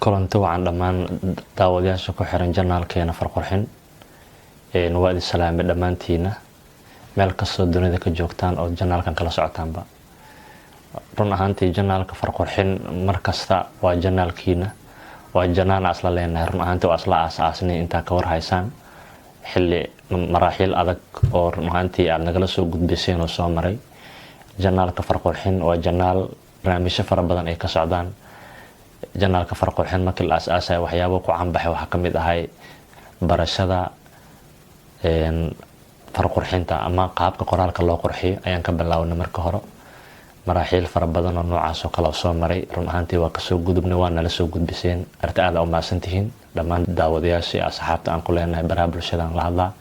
Kulanti wacan dhammaan daawadayaasha ku xiran channelkeena Farqurxin. Waa idin salaamay dhammaantiina meel kastoo dunida ka joogtaan oo channelkan kala socotaanba. Run ahaantii, channelka Farqurxin mar kasta waa channelkiina, waa channel isla leenahay. Run ahaantii, waa isla aas-aasnay intaa ka war haysaan xilli maraaxiil adag oo run ahaantii aad nagala soo gudbiseen oo soo maray. Channelka Farqurxin waa channel barnaamijyo fara badan ay ka socdaan. Channelka Farqurxin markii la aas-aasaya, waxyaabo ku canbaxay waxaa ka mid ahay barashada farqurxinta ama qaabka qoraalka loo qurxiyo ayaan ka bilaabnay marka hore. Maraaxiil fara badan oo noocaas oo kale oo soo maray, run ahaantii waa kasoo gudubnay, waa nala soo gudbiseen. Arta aada u mahadsantihiin dhammaan daawadayaashii asxaabta aan ku leenahay baraha bulshada aan la hadlaa.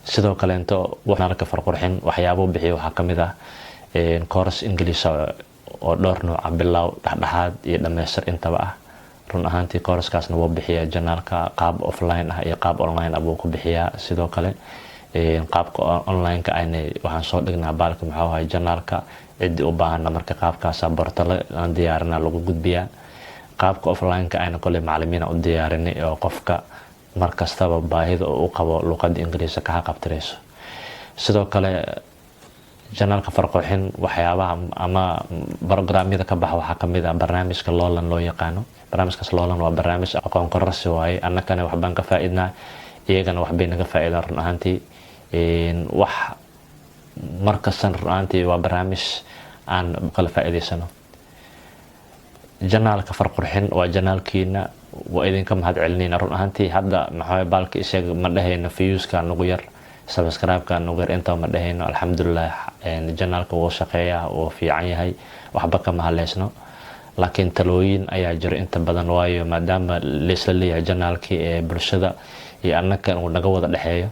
Sidoo kaleento, channelka Farqurxin waxyaabo bixiya waxaa kamid ah course English oo dhowr nooca, bilow, dhexdhexaad iyo dhammaystir intaba ah. Run ahaantii, coursekaasna wuu bixiyaa channelka, qaab offline ah iyo qaab online ah buu ku bixiyaa. Sidoo kale, qaabka online-ka ayna waxaan soo dhignaa baalka, muxuu ahay, channelka ciddii u baahana. Marka qaabkaasa portal aan diyaarina lagu gudbiyaa. Qaabka offline-ka ayna koley macalimiina u diyaarinay oo qofka mar kastaba baahida uu u qabo luqadda Ingiriiska kaha qabtirayso. Sidoo kale, channelka Farqurxin waxyaabaha ama programyada ka baxa waxaa kamid ah barnaamijka Loolan loo yaqaano. Barnaamijkaas Loolan waa barnaamij aqoon kororsi waaye. Annakana waxbaan ka faa-idnaa, iyagana waxbay naga faa-idaan. Run ahaantii, wax markastana run ahaantii waa barnaamij aan kala faa-iideysano. Channelka Farqurxin waa channelkiina, waa idinka mahad celinayna. Run ahaantii, hadda maxaa baalka isaga ma dhehayno viewska nagu yar, subscribe-ka nagu yar, intaba ma dhehayno. Alxamdulilah, channelka wuu shaqeeyaa, wuu fiican yahay, waxba kama haleysno. Laakiin talooyin ayaa jiro inta badan, waayo maadaama laisla leeyahay channelkii ee bulshada iyo annakan uu naga wada dhexeeyo,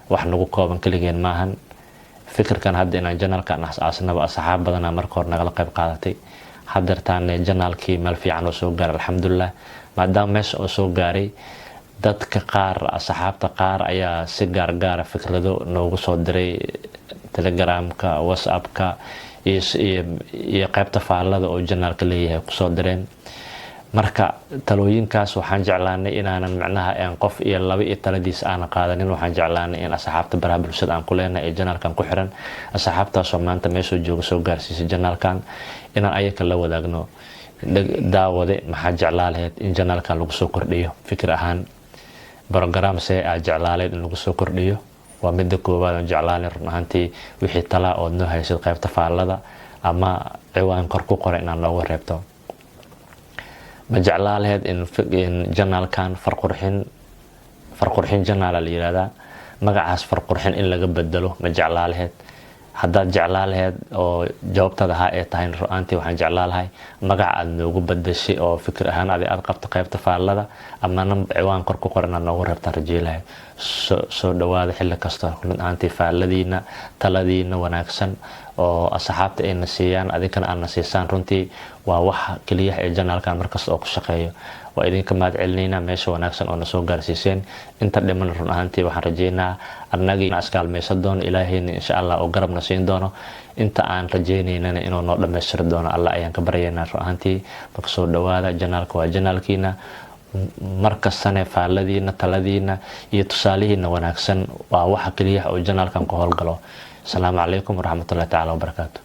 wax nagu kooban keligeen maahan. Fikirkan hadda inaan channelkan aas-aasnaba asxaab badana marka hore nagala qayb qaadatay. Hadeertaane channelkii meel fiican oo soo gaaray, alxamdulilah. Maadaama meesha oo soo gaaray, dadka qaar, asxaabta qaar ayaa si gaargaara fikrado noogu soo diray Telegramka, WhatsAppka iyo qaybta faallada oo channelka leeyahay kusoo direen. Marka talooyinkaas waxaan jeclaanay inaanan macnaha qof iyo laba iyo taladiis aanan qaadanin. Waxaan jeclaanay in asxaabta baraha bulshada aan ku leenahay ee channelkan ku xiran, asxaabtaasoo maanta meeshuu jooga soo gaarsiisay channelkan, inaan ayaka la wadaagno. Daawade, maxaa jeclaa lahayd in channelkan lagu soo kordhiyo? Fikir ahaan, program see aad jeclaaleed in lagu soo kordhiyo? Waa midda koowaad aan jeclaanay. Run ahaantii, wixii talaa ood noo haysid qaybta faallada ama ciwaan kor ku qora inaad noogu reebto. Ma jeclaa lahayd in channelkan Farqurxin, Farqurxin channel la yihahdaa, magacaas Farqurxin in laga bedelo? Ma jeclaa lahayd? Haddaad jeclaa lahayd oo jawaabtaada haa ee tahay, run-aantii waxaan jeclaa lahay magaca aad noogu bedeshay oo fikir ahaan adi aad qabto qaybta faallada ama ciwaan kor ku qoran inaad noogu reebtaan rajey lahayd. Soo dhawaada xilli kasta. Run ahaantii, faalladiina, taladiina wanaagsan oo asxaabta ayna siiyaan, adinkana aadna siisaan, runtii waa waxa keliyaha ee channelkan markasta oo ku shaqeeyo. Waa idinka mahad celinaynaa meesha wanaagsan oo nasoo gaarsiiseen. Inta dhiman, run ahaantii, waxaan rajeynaa annagii iskaalmaysan doono, Ilaahayna insha Allah oo garabna siin doono. Inta aan rajaynaynana inuu noo dhammaystiri doono Allah ayaan ka baryaynaa. Run ahaantii, marka soo dhawaada, channelka waa channelkiina. Markastane faalladiina, taladiina iyo tusaalihiina wanaagsan waa waxa keliyaha oo channelkan ku howlgalo. Asalaamu calaykum waraxmatullahi tacaala wabarakaatu.